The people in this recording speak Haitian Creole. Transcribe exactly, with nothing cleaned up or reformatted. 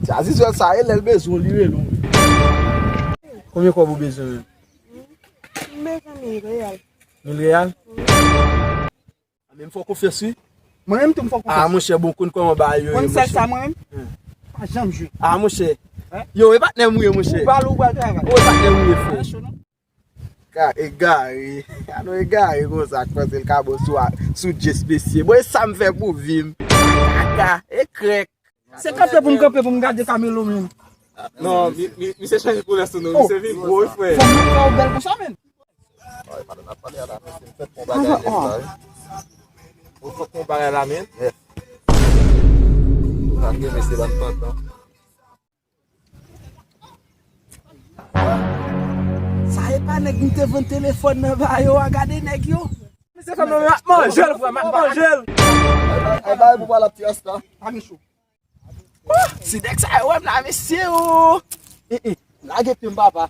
Sa zizwèl sa ye, lè l bezwen w, li rele w. Konbyen kòb ou bezwen menm? M bezwen mil reyal. Mil reyal? Men m fè w konfyans, wi. Mwen menm tou m fè w konfyans. Ah, monchè, bon, konn kòman bagay yo ye, monchè. Konn sèl sa, mwen menm? Pa janm jwe. Ah, monchè. Yo, e patnè m ou ye, monchè. Ou bal ou pral travay. Ou e patnè m ou ye, frè. Ka egare. A nou egare konsa, k panse l ka bon sou, sou djès, mesye. Bon, e sa m fè pou vi m. Kaka, e krèk. Se kanpe pou m kanpe pou m gade Camelo menm. Non, mi, mi, misye chanje koulè sou nou, misye vin gwo, wi, frè. Fò m fè w bèl konsa, menm. Ay, madanm ap pale a la, mesye, m fèt fè yon bagay nèf la, wi. Ou fèt fè yon bagay la, menm. Nèf. Antre, mesye, ban m tantan. Sa e pa nèg m te vann telefòn nan ba yo a, gade nèg yo. Mesye, fè m ap manje l, frè, m ap manje l. Ay, ay, bay pou pale ap ti rasta. Pa gen cho. Oh, si nèg sa yo wè m la, mesye, oh. Eh, eh, lage pye m, papa.